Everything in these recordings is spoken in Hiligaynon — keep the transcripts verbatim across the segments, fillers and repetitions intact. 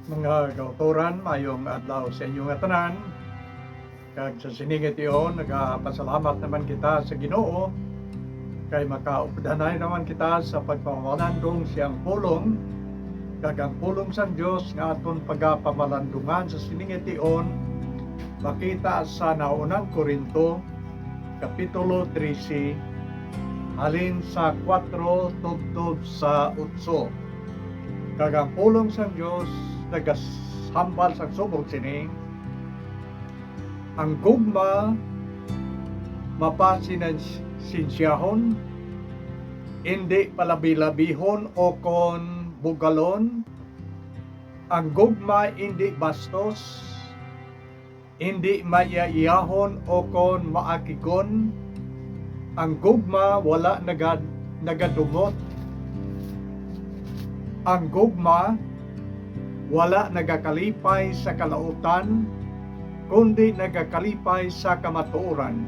Mga kautoran, mayong adlaw sa inyo nga tanan. Kag sa sini nga tion, nagapasalamat naman kita sa Ginoo kay makaupdanay naman kita sa pagpamalandong siyang pulong. Kag ang pulong sang Dios nga aton pagapamalandungan sa sini nga tion makita sa Naunang Corinto, Kapitulo trese, halin sa kuwatro tubtob sa otso. Kag ang pulong sang Dios nagahambal sang subong sini: Ang gugma mapasinansyahon, indi palabilabihon ukon bugalon. Ang gugma indi bastos, indi maiyaiyahon ukon maakigon. Ang gugma wala naga-, nagadumot. Ang gugma wala nagakalipay sa kalautan, kundi nagakalipay sa kamatuoran.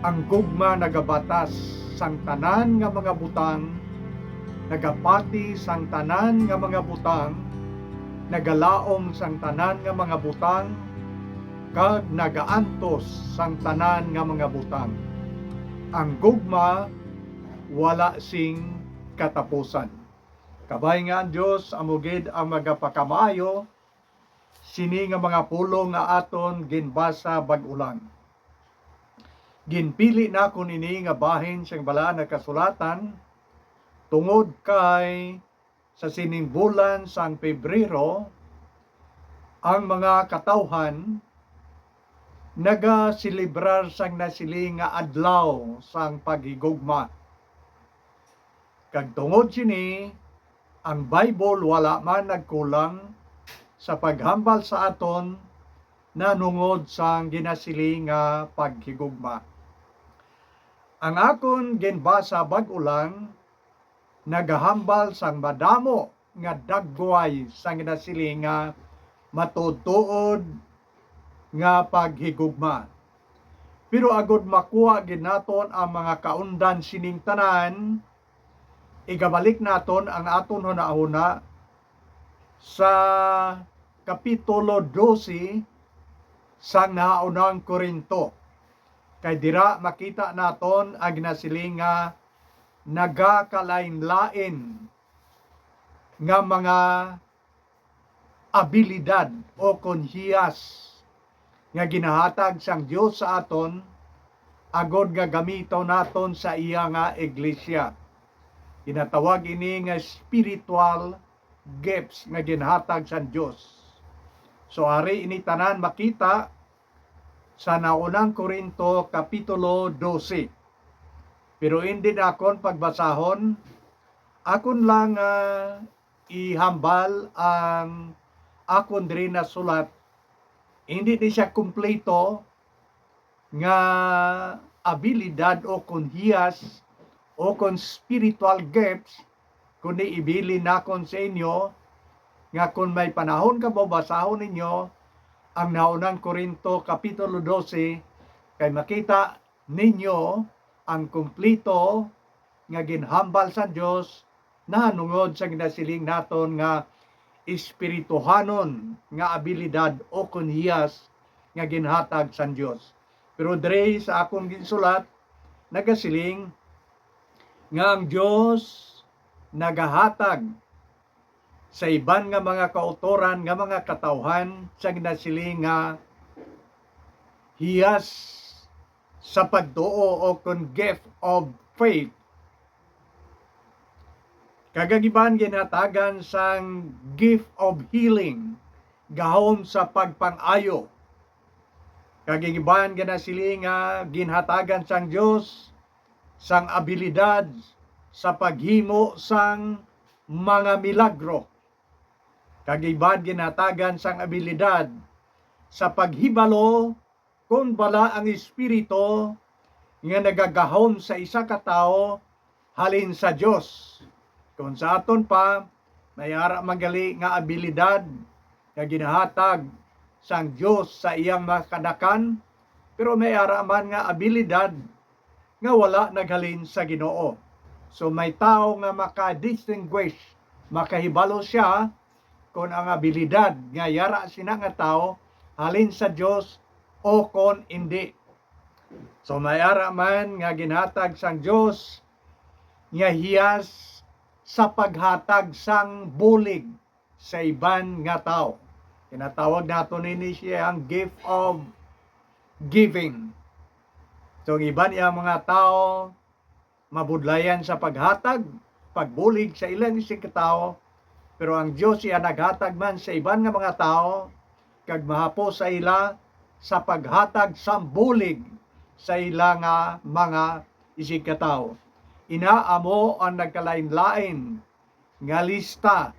Ang gugma nagabatas sang tanan nga mga butang, nagapati sang tanan nga mga butang, nagalaom sang tanan nga mga butang, kag nagaantos sang tanan nga mga butang. Ang gugma wala sing katapusan. Kabay nga ang Dios amo gid ang magapakamaayo sini nga mga pulong nga aton ginbasa bag-o lang. Ginpili nakon ini nga bahin sang Balaan nga Kasulatan tungod kay sa sining bulan sang Pebrero, ang mga katawhan nagaselebrar sang nasiling nga Adlaw sang Paghigugma. Kag tungod sini, ang Bible wala man nagkulang sa paghambal sa aton nahanungod sang ginasiling nga paghigugma. Ang akon ginbasa bag-o lang nagahambal sang madamo nga dagway sang ginasiling nga matuod-tuod nga paghigugma. Pero agod makuha gid naton ang mga kaundan sining tanan, igabalik naton ang aton hunahuna sa Kapitulo dose sang Nahaunang Corinto. Kay dira makita naton ang ginasiling nga nagakalainlain nga mga abilidad o kon hiyas nga ginahatag sang Dios sa aton, agod nga gamiton naton sa iya nga iglesia. Ginatawag ini nga spiritual gifts nga ginhatag sang Dios. So, ari ini tanan makita sa Naunang Corinto Kapitulo dose. Pero indi na akon pagbasahon, akon lang, ah, ihambal ang akon diri nasulat. Indi ni siya kumpleto nga abilidad o kon hiyas o kon spiritual gifts, kundi ibilin nakon sa inyo nga kon may panahon kamo, basahon ninyo ang Naunang Corinto Kapitulo dose, kay makita ninyo ang kumpleto nga ginhambal sang Dios nahanungod sa ginasiling naton nga espirituhanon nga abilidad o kon hiyas nga ginhatag sang Dios. Pero diri sa akon ginsulat, nagasiling nga ang Dios nagahatag sa iban nga mga kautoran nga mga katawhan sa ginasiling nga hiyas sa pagtuo o kon gift of faith. Kag ang iban ginhatagan sang gift of healing, gahom sa pagpang-ayo. Kag ang iban ginasiling nga ginhatagan sang Dios sang abilidad sa paghimo sang mga milagro. Kag iban ginhatagan sang abilidad sa paghibalo kon bala ang Espiritu nga nagagahom sa isa ka tawo halin sa Dios. Kon sa aton pa, may ara man gali nga abilidad nga ginahatag sang Dios sa iyang mga kanakan, pero may ara man nga abilidad nga wala naghalin sa Ginoo. So, may tawo nga maka-distinguish, makahibalo siya kon ang abilidad nga yara sina nga tawo halin sa Dios o kon indi. So, may ara man nga ginhatag sang Dios nga hiyas sa paghatag sang bulig sa iban nga tawo. Ginatawag nato nini siya ang gift of giving. So, ang iban iya mga tawo mabudlayan sa paghatag, pagbulig sa ilang isigkatawo, pero ang Dios iya naghatag man sa iban nga mga tawo, kag mahapos sa ila sa paghatag sang bulig sa ila nga mga isigkatawo. Ina amo ang nagkalain-lain nga lista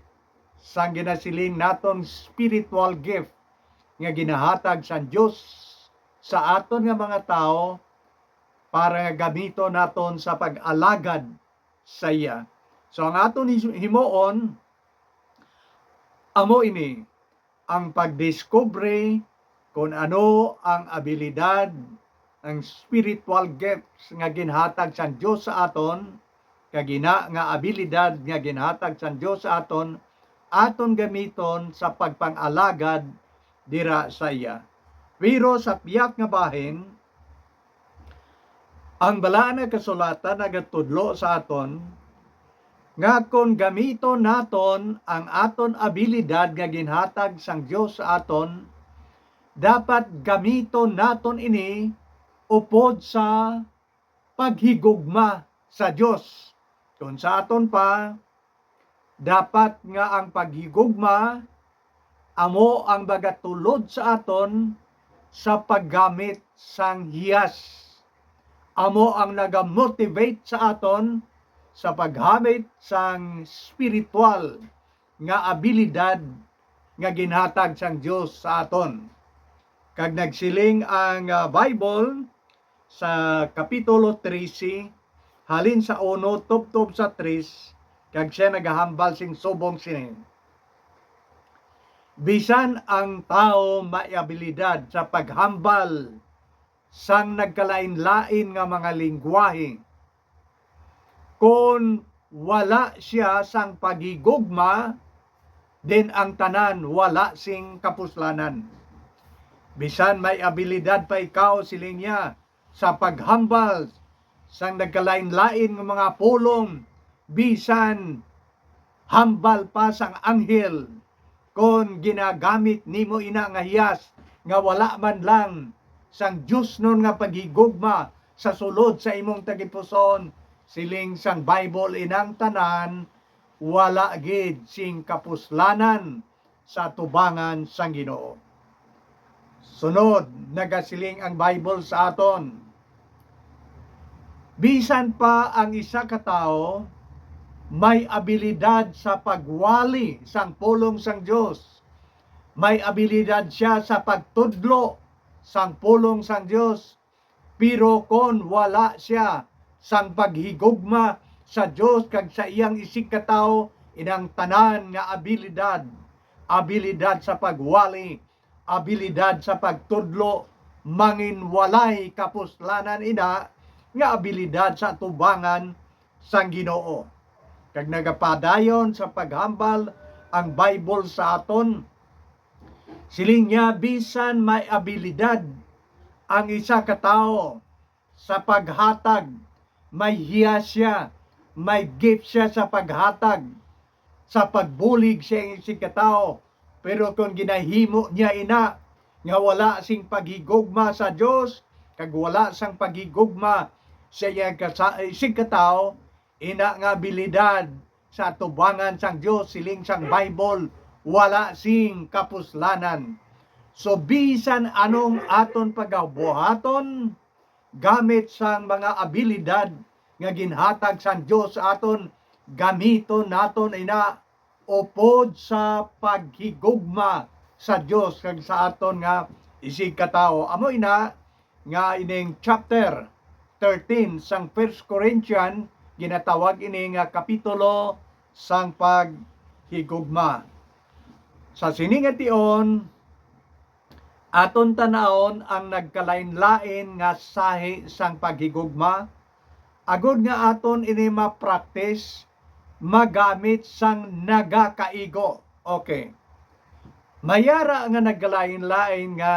sang ginasiling naton spiritual gift nga ginahatag sang Dios sa aton nga mga tawo para nga gamiton naton sa pag-alagad sa iya. So, ang aton his-, himuon amo ini, ang pagdiskubre kon ano ang abilidad, ang spiritual gifts nga ginhatag sang Dios sa aton, kag ina nga abilidad nga ginhatag sang Dios sa aton, aton gamiton sa pagpang-alagad dira sa iya. Pero sa pihak nga bahin, ang Balaan nga Kasulatan nagatudlo sa aton nga kon gamiton naton ang aton abilidad nga ginhatag sang Dios sa aton, dapat gamiton naton ini upod sa paghigugma sa Dios. Kon sa aton pa, dapat nga ang paghigugma amo ang magatulod sa aton sa paggamit sang hiyas. Amo ang nagamotivate sa aton sa paggamit sang spiritual nga abilidad nga ginhatag sang Dios sa aton. Kag nagsiling ang, ah, Bible sa Kapitulo trese, halin sa uno tubtob sa tres, kag siya nagahambal sing subong sini: Bisan ang tawo may abilidad sa paghambal sang nagkalain-lain nga mga linggwahe, kon wala sia sang paghigugma, then ang tanan wala sing kapuslanan. Bisan may abilidad pa ikaw, siling niya, sa paghambal sang nagkalain-lain nga mga pulong, bisan hambal pa sang anghel, kon ginagamit nimo ina nga hiyas nga wala man lang sang diosnon nga paghigugma sa sulod sa imong tagipusoon, siling sang Bible, inang tanan wala gid sing kapuslanan sa atubangan sang Ginoo. Sunod, nagasiling ang Bible sa aton, bisan pa ang isa ka tawo may abilidad sa pagwali sang pulong sang Dios, may abilidad sia sa pagtudlo sang pulong sang Dios, pero kon wala sia sang paghigugma sa Dios kag sa iyang isigkatawo, inang tanan nga abilidad, abilidad sa pagwali, abilidad sa pagtudlo, manginwalay kapuslanan ina nga abilidad sa atubangan sang Ginoo. Kag nagapadayon sa paghambal ang Bible sa aton. Siling niya, bisan may abilidad ang isa ka tawo sa paghatag, may hiya sia, may gift sia sa paghatag, sa pagbulig sa isigkatawo, pero kon ginahimo niya ina nga wala sing paghigugma sa Dios kag wala sang paghigugma sa iya kasa-, isigkatawo, ina nga abilidad sa atubangan sang Dios, siling sang Bible, wala sing kapuslanan. So, bisan anong aton pagabuhaton, gamit sang mga abilidad nga ginhatag sang Dios sa aton, gamiton naton ina upod sa paghigugma sa Dios kag sa aton nga isigkatawo. Amo ina nga ining chapter thirteen sang First Corinthian ginatawag ini nga kapitulo sang paghigugma. Sa sini nga tion, aton tan-awon ang nagkalain-lain nga sahi sang paghigugma, agod nga aton ini ma-practice magamit sang nagakaigo. Okay. May ara nga nagkalain-lain nga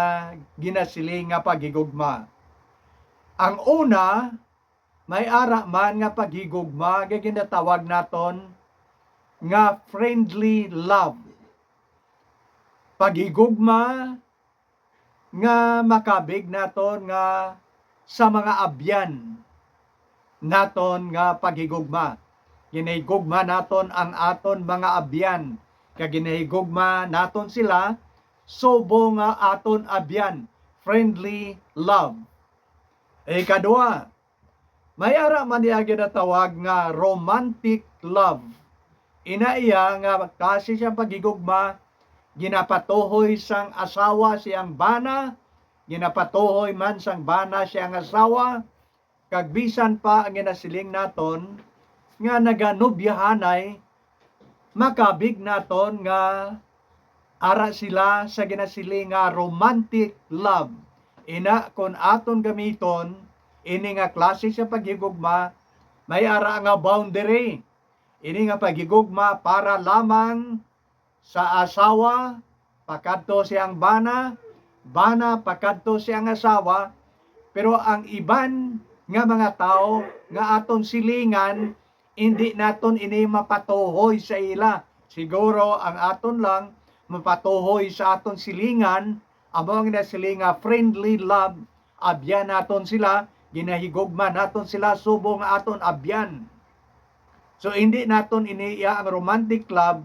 ginasiling nga paghigugma. Ang una, may ara man nga paghigugma nga ginatawag naton nga friendly love. Paghigugma nga makabig naton nga sa mga abyan naton nga paghigugma. Ginahigugma naton ang aton mga abyan, kag ginahigugma naton sila subong nga aton abyan, friendly love. Ikadua, may ara man niya ginatawag nga romantic love. Ina iya nga klase siyang paghigugma, ginapatuhoy sang asawa siyang bana, ginapatuhoy man sang bana siyang asawa, kag bisan pa ang ginasiling naton nga naganobyahanay, makabig naton nga ara sila sa ginasiling nga romantic love. Ina, kon aton gamiton ini nga klase sa paghigugma, may ara nga boundary. Ini nga paghigugma para lamang sa asawa pakadto siyang bana, bana pakadto siyang asawa, pero ang iban nga mga tawo nga aton silingan, indi naton ini mapatuhoy sa ila. Siguro ang aton lang mapatuhoy sa aton silingan, amo ang nasiling nga friendly love, abyan naton sila, ginahigugma naton sila subong nga aton abyan. So, hindi naton ini iya ang romantic love,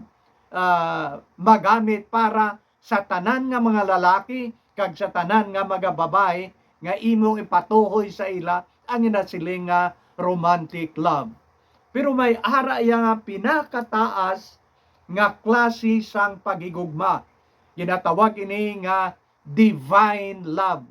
ah, magamit para sa tanan nga mga lalaki kag sa tanan nga mga babayi nga imong ipatuhoy sa ila ang ginasiling nga romantic love. Pero may ara iya nga pinakataas nga klase sang paghigugma. Ginatawag ini nga divine love,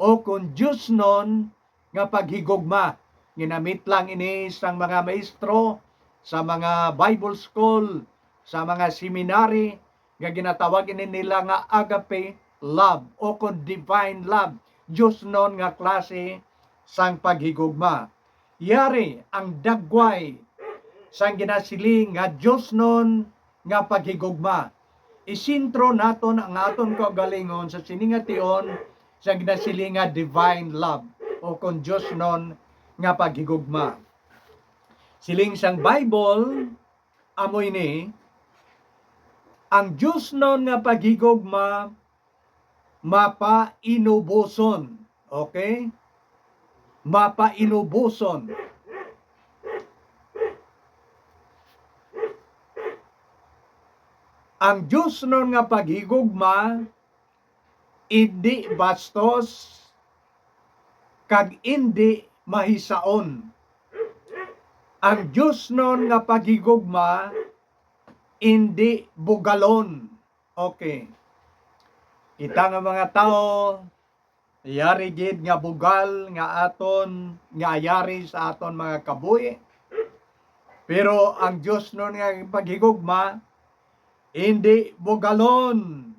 o kon diosnon nga paghigugma. Ginamit lang ini sang mga maestro sa mga Bible school, sa mga seminary, nga ginatawag ini nila nga agape love o kon divine love, diosnon nga klase sang paghigugma. Yari ang dagway sang ginasiling nga diosnon nga paghigugma. Isentro naton ang aton kaugalingon sa sini nga tion sa ginasiling nga divine love o kon diosnon nga paghigugma. Siling sang Bible, amo ini, ang diosnon nga paghigugma mapainuboson. Okay? Mapainuboson. Ang diosnon nga paghigugma indi bastos kag indi mahisaon. Ang diosnon nga paghigugma indi bugalon. Okay. Kita nga mga tawo, yari gid nga bugal nga aton, nga yari sa aton mga kabuhi. Pero ang diosnon nga paghigugma, indi bugalon.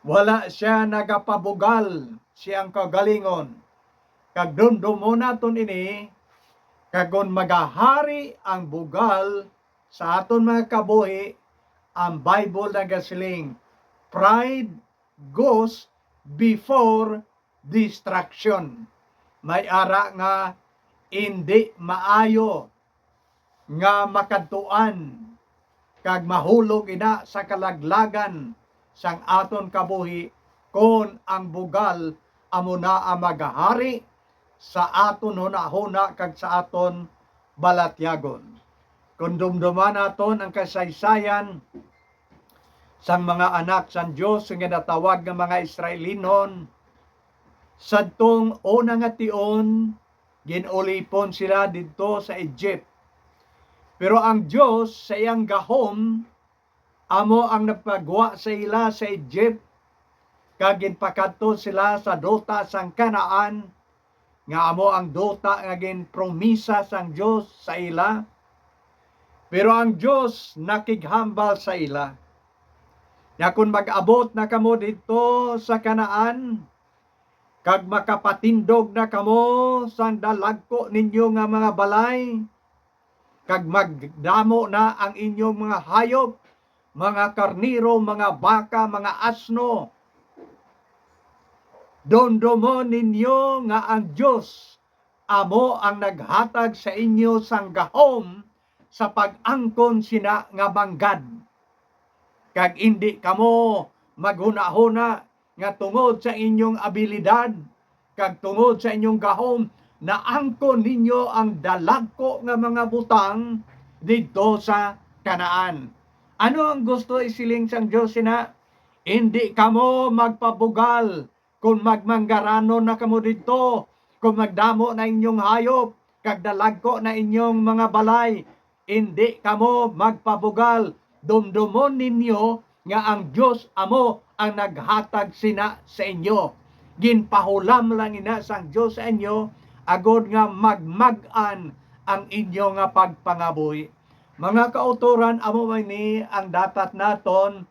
Wala sia nagapabugal siyang kaugalingon. Kag dumdumon naton ini, kag kon magahari ang bugal sa aton mga kabuhi, ang Bible nagasiling, "Pride goes before destruction." May ara nga indi maayo nga makadtuan kag mahulog ina sa kalaglagan sang aton kabuhi kon ang bugal amo na ang magahari sa aton hunahuna kag sa aton balatyagon. Kon dumduman naton ang kasaysayan sang mga anak sang Dios nga ginatawag nga mga Israelinon, sadtong una nga tion, gin-ulipon sila didto sa Egypt. Pero ang Dios sa iyang gahom amo ang nagpagwa sa ila sa Egypt, kag ginpakadto sila sa duta sang Canaan, nga amo ang duta nga ginpromisa sang Dios sa ila. Pero ang Dios nakighambal sa ila, nga kon mag-abot na kamo didto sa Canaan, kag makapatindog na kamo sang dalagko ninyo nga mga balay, kag magdamo na ang inyong mga hayop, mga karnero, mga baka, mga asno. Dumdumon ninyo nga ang Dios amo ang naghatag sa inyo sang gahom sa pag-angkon sina nga manggad. Kag indi kamo maghunahuna nga tungod sa inyong abilidad kag tungod sa inyong gahom, naangkon ninyo ang dalagko nga mga butang didto sa Canaan. Ano ang gusto isiling sang Dios sina? Indi kamo magpabugal kon magmanggaranon na kamo didto, kon magdamo na inyong hayop, kag dalagko na inyong mga balay, indi kamo magpabugal. Dumdumon ninyo nga ang Dios amo ang naghatag sina sa inyo. Ginpahulam lang ina sang Dios sa inyo, agod nga magmag-an ang inyo nga pagpangabuhi. Mga kautoran, amo man ni ang dapat naton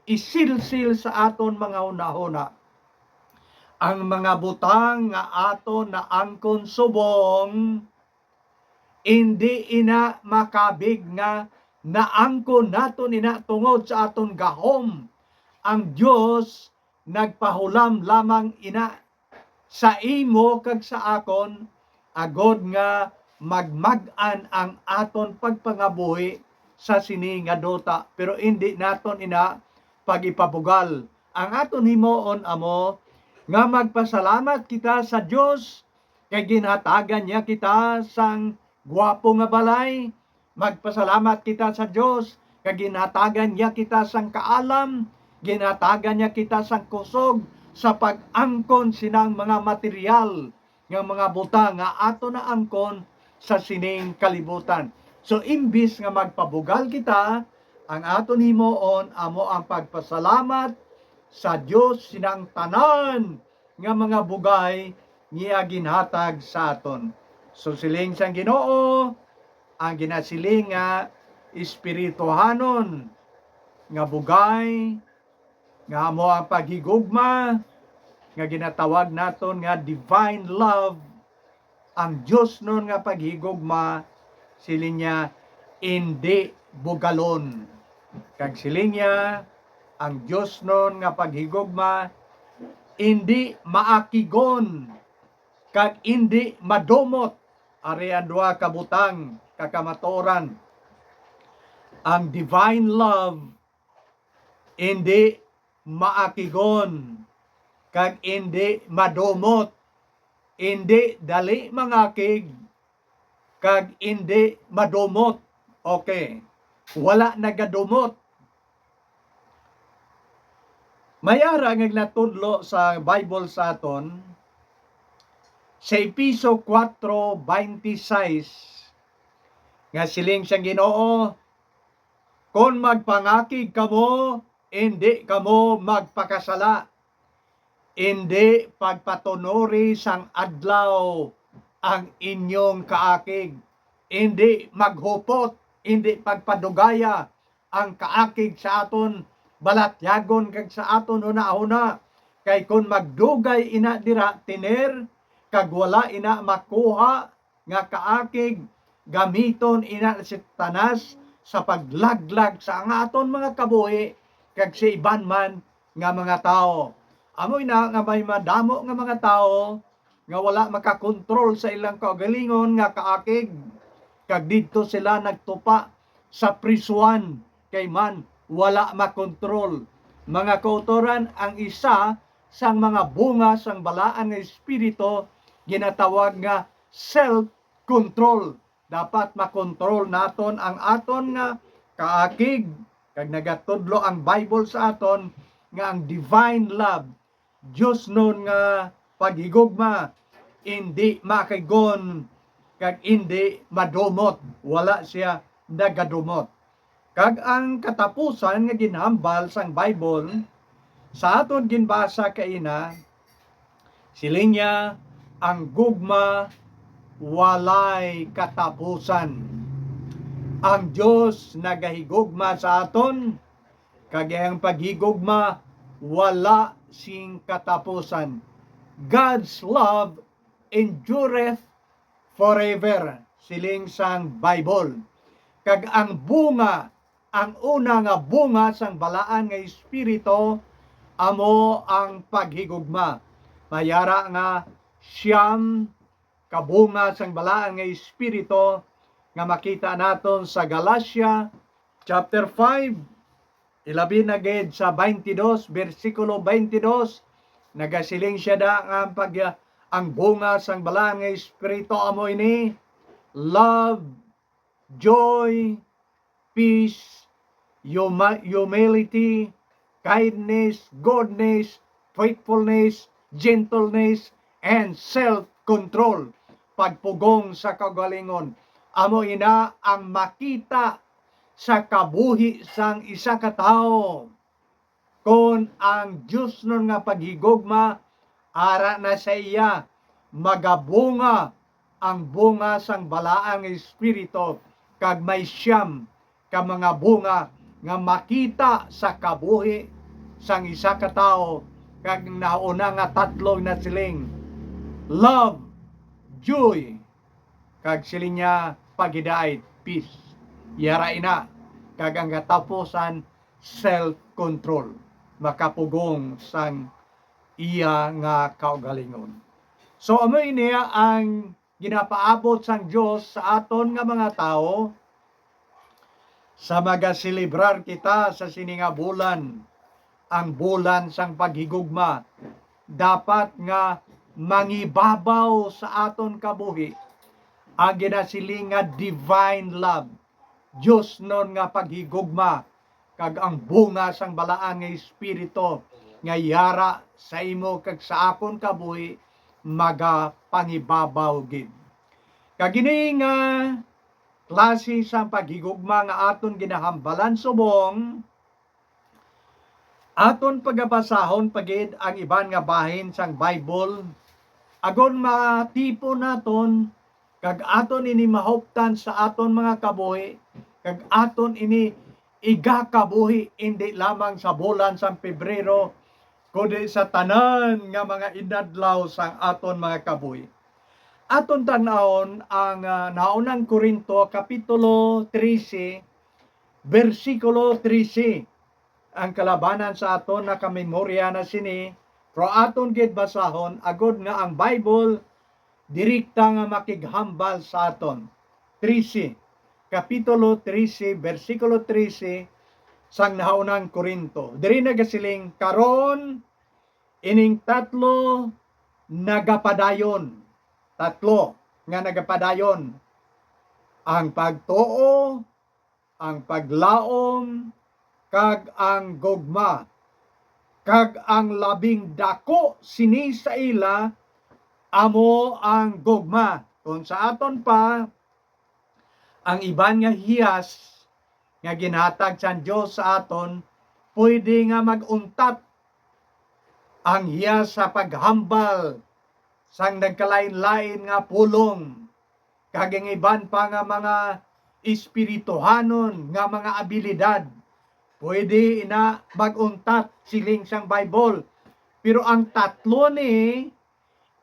isilsil sa aton mga hunahuna. Ang mga butang nga aton naangkon subong, indi ina makabig nga naangkon naton ina tungod sa aton gahom. Ang Dios nagpahulam lamang ina sa imo kag sa akon, agod nga magmag-an ang aton pagpangabuhi sa sini nga duta, pero indi naton ina pagipabugal. Ang aton himuon amo nga magpasalamat kita sa Dios kay ginhatagan niya kita sang gwapo nga balay. Magpasalamat kita sa Dios kay ginhatagan niya kita sang kaalam, ginhatagan niya kita sang kusog sa pag-angkon sinang mga material nga mga butang nga aton naangkon sa sining kalibutan. So, imbis nga magpabugal kita, ang aton himuon amo ang pagpasalamat sa Dios sinang tanan nga mga bugay niya ginhatag sa aton. So, siling sang Ginoo, ang ginasiling nga espirituhanon nga bugay nga amo ang paghigugma nga ginatawag naton nga divine love. Ang diosnon nga paghigugma, siling niya, indi bugalon. Kag siling niya, ang diosnon nga paghigugma indi maakigon kag indi madumot. Ari ang duha ka butang, kakamatuoran. Ang divine love indi maakigon kag indi madumot, indi dali mangakig kag indi madumot. Okay. Wala nagadumot. May ara nga ginatudlo sa Bible sa aton sa Efeso kuwatro baynte sais, nga siling sang Ginoo, "Kon magpangakig kamo, indi kamo magpakasala. Indi pagpatunori sang adlaw ang inyong kaakig. Indi maghupot, indi pagpadugaya ang kaakig sa aton balatyagon kag sa aton hunahuna. Kay kon magdugay ina dira, tener, kag wala ina makuha nga kaakig, gamiton ina si Satanas sa paglaglag sa ang aton mga kabuhi kag sa iban man nga mga tawo." Amo ina nga may madamo nga mga tawo nga wala makakontrol sa ilang kaugalingon nga kaakig, kag didto sila nagtupa sa prisuan, kay man wala makontrol. Mga kautoran, ang isa sang mga bunga sang balaan nga espiritu ginatawag nga self-control. Dapat makontrol naton ang aton nga kaakig, kag nagatudlo ang Bible sa aton nga ang divine love, diosnon nga paghigugma, indi maakigon kag indi madumot. Wala siya nagadumot. Kag ang katapusan nga ginhambal sang Bible, sa aton ginbasa kaina, siling niya, ang gugma walay katapusan. Ang Dios nagahigugma sa aton, kag ang paghigugma wala sing katapusan. God's love endureth forever, siling sang Bible. Kag ang bunga, Ang una nga bunga sang balaan nga espiritu amo ang paghigugma. May ara nga siyam ka bunga sang balaan nga espiritu nga makita naton sa Galacia chapter five, ilabi na gid sa twenty-two, bersikulo twenty-two, nagasiling sia da nga ang pag-, ang bunga sang balaan nga espiritu amo ini: love, joy, peace, huma-, humility, kindness, goodness, faithfulness, gentleness, and self-control. Pagpugong sa kaugalingon. Amo ina ang makita sa kabuhi sang isa ka tawo. Kon ang diosnon nga paghigugma ara na sa iya, magabunga ang bunga sang balaan nga espiritu, kag may siyam ka mga bunga nga makita sa kabuhi sang isa ka tawo, kag ang nahauna nga tatlo nasiling: love, joy, kag siling niya, paghidait, peace. Yara ina, kag ang katapusan, self-control, makapugong sang iya nga kaugalingon. So, amo ini ang ginapaabot sang Dios sa aton nga mga tawo sa magaselebrar kita sa sini nga bulan, ang bulan sang paghigugma. Dapat nga mangibabaw sa aton kabuhi ang ginasiling nga divine love, diosnon nga paghigugma, kag ang bunga sang balaan nga espiritu nga yara sa imo kag sa akon kabuhi magapangibabaw gid. Kag ini nga klase sang paghigugma nga aton ginahambalan subong, aton pagabasahon pa gid ang iban nga bahin sang Bible, agod matipon naton kag aton ini mahuptan sa aton mga kabuhi, kag aton ini igakabuhi indi lamang sa bulan sang Pebrero, kundi sa tanan nga mga inadlaw sang aton mga kabuhi. Aton tan-awon ang, ah, Naunang Corinto, Kapitulo trese, bersikulo trese. Ang kalabanan sa aton nakamemorya na sini, pero aton gid basahon, agod nga ang Bible direkta nga makighambal sa aton. Trese, Kapitulo trese, bersikulo trese sang Naunang Corinto. Diri nagasiling, karon, ining tatlo nagapadayon. Tatlo nga nagapadayon: ang pagtuo, ang paglaom, kag ang gugma. Kag ang labing dako sini sa ila amo ang gugma. Kung sa aton pa, ang iban nga hiyas nga ginhatag sang Dios sa aton pwede nga mag-untat. Ang hiyas sa paghambal sang nagkalain-lain nga pulong, kag ang iban pa nga mga espirituhanon nga mga abilidad, pwede ina mag-untat, siling sang Bible. Pero ang tatlo ni,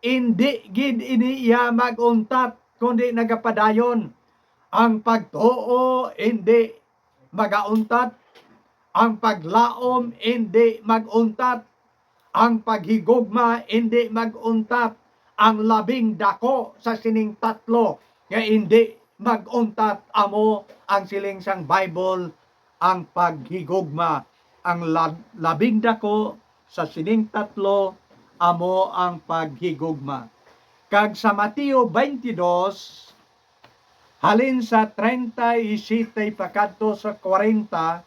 indi gid ini iya mag-untat, kundi nagapadayon. Ang pagtuo indi magauntat, ang paglaom indi mag-untat, ang paghigugma indi mag-untat, ang labing dako sa sining tatlo nga indi mag-untat amo ang siling sang Bible, ang paghigugma. Ang lab-, labing dako sa sining tatlo amo ang paghigugma. Kag sa Mateo twenty-two, halin sa treinta y siete pakadto sa kwarenta,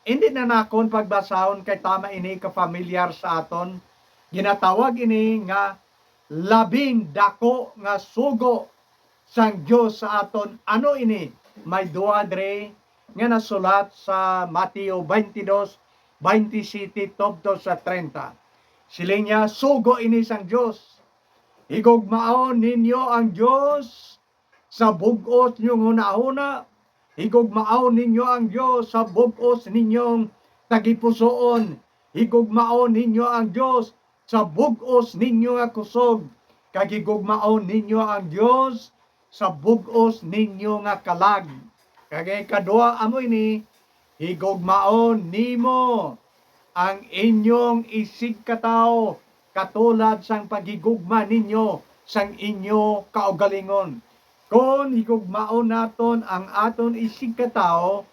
indi na nakon pagbasahon kay tama ini ka familiar sa aton. Ginatawag ini nga labing dako nga sugo sang Dios sa aton. Ano ini? May duha diri nga nasulat sa Mateo twenty-two, twenty-seven tubtob sa treinta. Siling niya, sugo ini sang Dios. Higugmaon ninyo ang Dios sa bug-os ninyong hunahuna. Higugmaon ninyo ang Dios sa bug-os ninyong tagipusoon. Higugmaon ninyo ang Dios sa bug-os ninyo nga kusog, kag higugmaon ninyo ang Dios sa bug-os ninyo nga kalag. Kag ang ikadua amo ini, Higugmaon nimo ang inyong isigkatawo katulad sang paghigugma ninyo sang inyo kaugalingon. Kon higugmaon naton ang aton isigkatawo,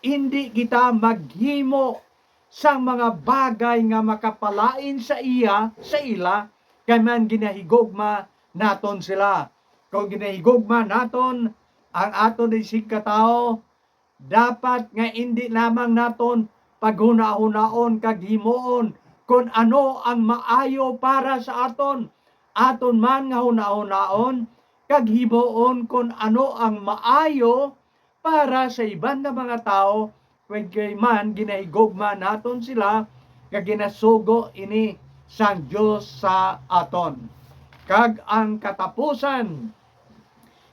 indi kita maghimo sang mga bagay nga makapalain sa iya, sa ila, kay man ginahigugma naton sila. Kung ginahigugma naton ang aton isigkatawo, dapat nga indi lamang naton paghunahunaon kag himuon kon ano ang maayo para sa aton. Aton man nga hunahunaon kag himuon kon ano ang maayo para sa iban nga mga tawo, kay man ginahigugma naton sila, nga ginasugo ini sang Dios sa aton. Kag ang katapusan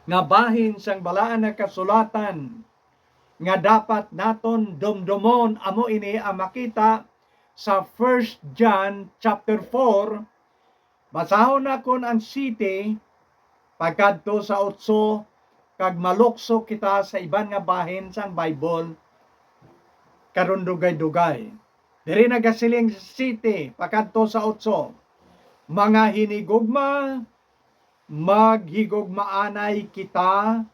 nga bahin sang Balaan nga Kasulatan nga dapat naton dumdumon, amo ini ang makita sa First John chapter four. Basahon naton ang siyete pagkadto sa otso, kag malukso kita sa iban nga bahin sang Bible karon dugay-dugay. Diri nagasiling sa siyete pagkadto sa otso, "Mga hinigugma, maghigugmaanay kita,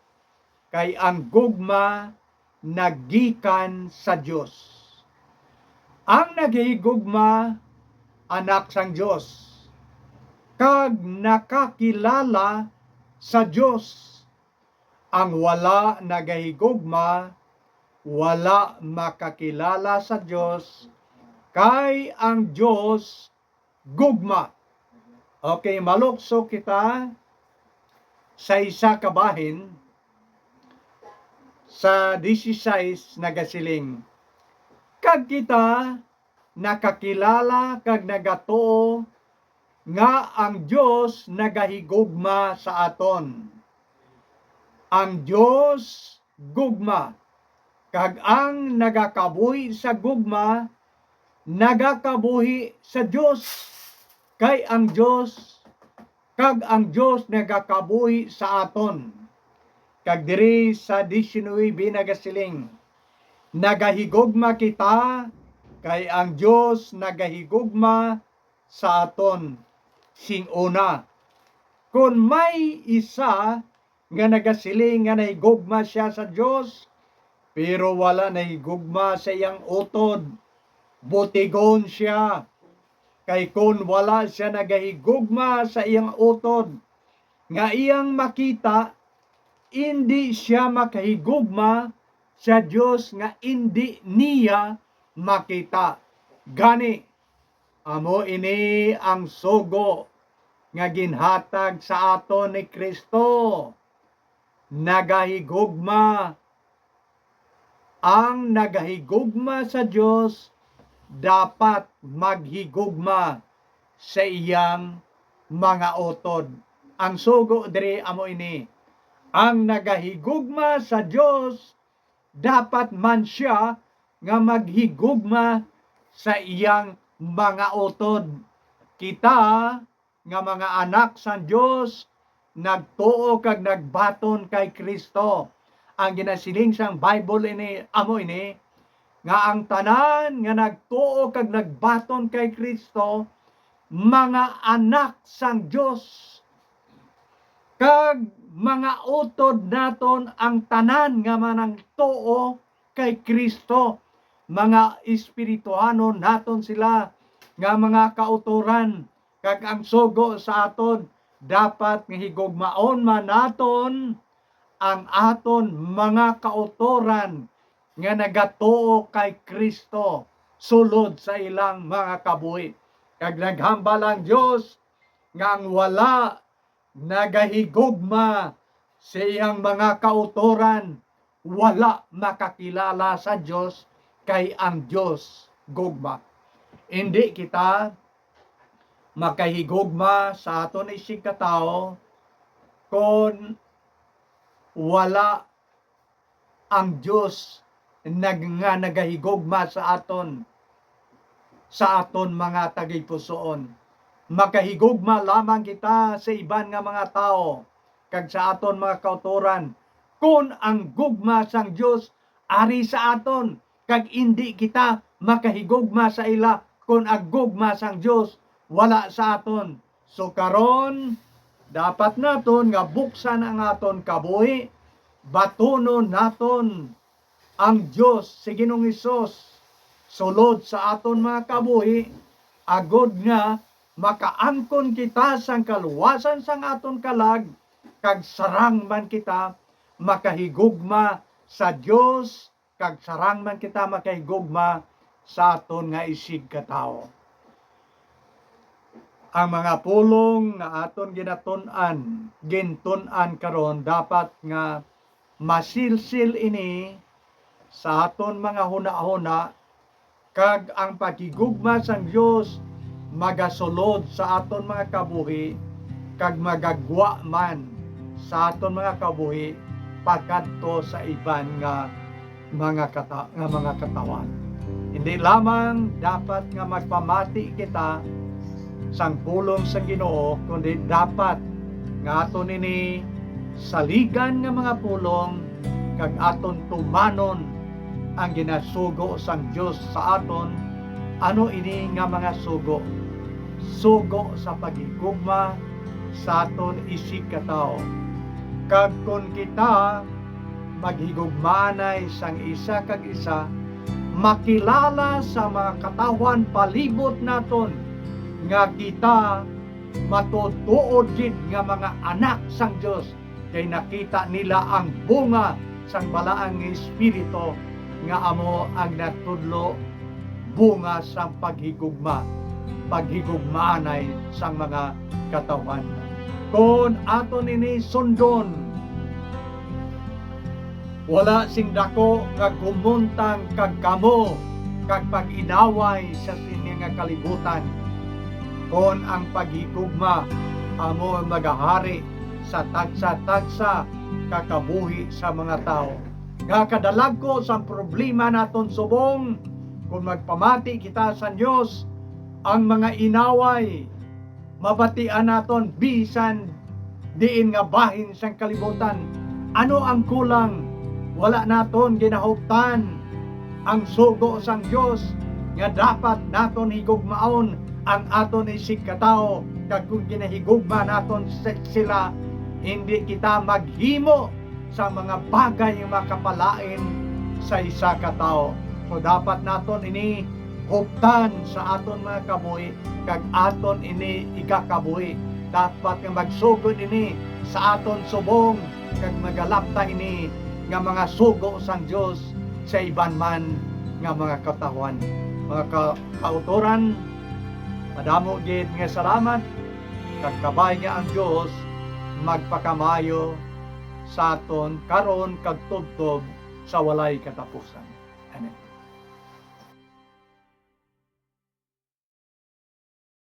kay ang gugma naggikan sa Dios. Ang nagahigugma, anak sang Dios, kag nakakilala sa Dios. Ang wala nagahigugma, wala makakilala sa Dios, kay ang Dios gugma." Okay, malukso kita sa isa ka bahin sa dieciséis, nagasiling, "Kag kita nakakilala kag nagatuo nga ang Dios nagahigugma sa aton. Ang Dios gugma, kag ang nagakabuhi sa gugma nagakabuhi sa Dios, kay ang Dios, kag ang Dios nagakabuhi sa aton." Kag diri sa diecinuebe nagasiling, "Nagahigugma kita, kay ang Dios nagahigugma sa aton sing una." Kon may isa nga nagasiling nga nahigugma sia sa Dios, pero wala nahigugma sa iyang utod, butigon sia. Kay kon wala sia nagahigugma sa iyang utod nga iyang makita, indi sia makahigugma sa Dios nga indi niya makita. Gani, amo ini ang sugo nga ginhatag sa aton ni Cristo: nagahigugma. Ang nagahigugma sa Dios dapat maghigugma sa iyang mga utod. Ang sugo diri amo ini: ang nagahigugma sa Dios dapat man sia nga maghigugma sa iyang mga utod. Kita nga mga anak sang Dios, nagtuo kag nagbaton kay Cristo. Ang ginasiling sang Bible ini, amo ini, nga ang tanan nga nagtuo kag nagbaton kay Cristo, mga anak sang Dios. Kag mga utod naton ang tanan nga managtuo kay Cristo. Mga espirituhanon naton sila nga mga kautoran, kag ang sugo sa aton dapat nga higugmaon man naton ang aton mga kautoran nga nagatuo kay Cristo sulod sa ilang mga kabuhi. Kag naghambal ang Dios nga ang wala nagahigugma sa iyang mga kautoran, wala makakilala sa Dios, kay ang Dios gugma. Indi kita makahigugma sa aton isigkatawo kon wala ang Dios nag-, nga nagahigugma sa aton, sa aton mga tagipusoon. Makahigugma lamang kita sa iban nga mga tawo kag sa aton mga kautoran kon ang gugma sang Dios ari sa aton. kag indi kita makahigugma sa ila kon ang gugma sang Dios wala sa aton. So karon, dapat naton nga buksan ang aton kabuhi, batunon naton ang Dios si Ginoong Hesus sulod sa aton mga kabuhi, agod nga makaangkon kita sang kaluwasan sang aton kalag, kag sarang man kita makahigugma sa Dios, kag sarang man kita makahigugma sa aton nga isigkatawo. Ang mga pulong nga aton ginatun-an, gintun-an karon, dapat nga masilsil ini sa aton mga hunahuna, kag ang paghigugma sang Dios magasulod sa aton mga kabuhi, kag magagwa man sa aton mga kabuhi pakadto sa iban nga mga kata-, nga mga katawhan. Hindi lamang dapat nga magpamati kita sang pulong sang Ginoo, kundi dapat nga aton ini saligan nga mga pulong, kag aton tumanon ang ginasugo sang Dios sa aton. Ano ini nga mga sugo? Sugo sa paghigugma sa aton isigkatawo. Kag kon kita maghigugmaanay sang isa kag isa, makilala sa mga katawhan palibot naton nga kita matuod-tuod gid nga mga anak sang Dios, kay nakita nila ang bunga sang Balaang nga Espiritu, nga amo ang natudlo bunga sang paghigugma, paghigugmaanay sang mga katawhan. Kon aton ini sundon, wala sing daku nga gumuntang kag kamo kag pag-inaway sa sini nga kalibutan, kon ang paghigugma amo ang magahari sa tagsa-tagsa ka kabuhi sa mga tawo. Nga kadalagko sang problema naton subong, kon magpamati kita sa Dios, ang mga inaway mabatian naton bisan diin nga bahin sang kalibutan. Ano ang kulang? Wala naton ginahuptan ang sugo sang Dios nga dapat naton higugmaon ang aton isigkatawo, kag kon ginahigugma naton si-, sila, hindi kita maghimo sa mga bagay nga makapalain sa isa ka tawo. So, dapat naton ini huptan sa aton mga kabuhi, kag aton ini igakabuhi. Dapat nga magsugod ini sa aton subong, kag magalapta ini nga mga sugo sang Dios sa iban man nga mga katawhan. Mga ka-, kautoran, madamo gid nga salamat, kag kabay nga ang Dios magpakamaayo sa aton karon kag tubtob sa walay katapusan. Amen.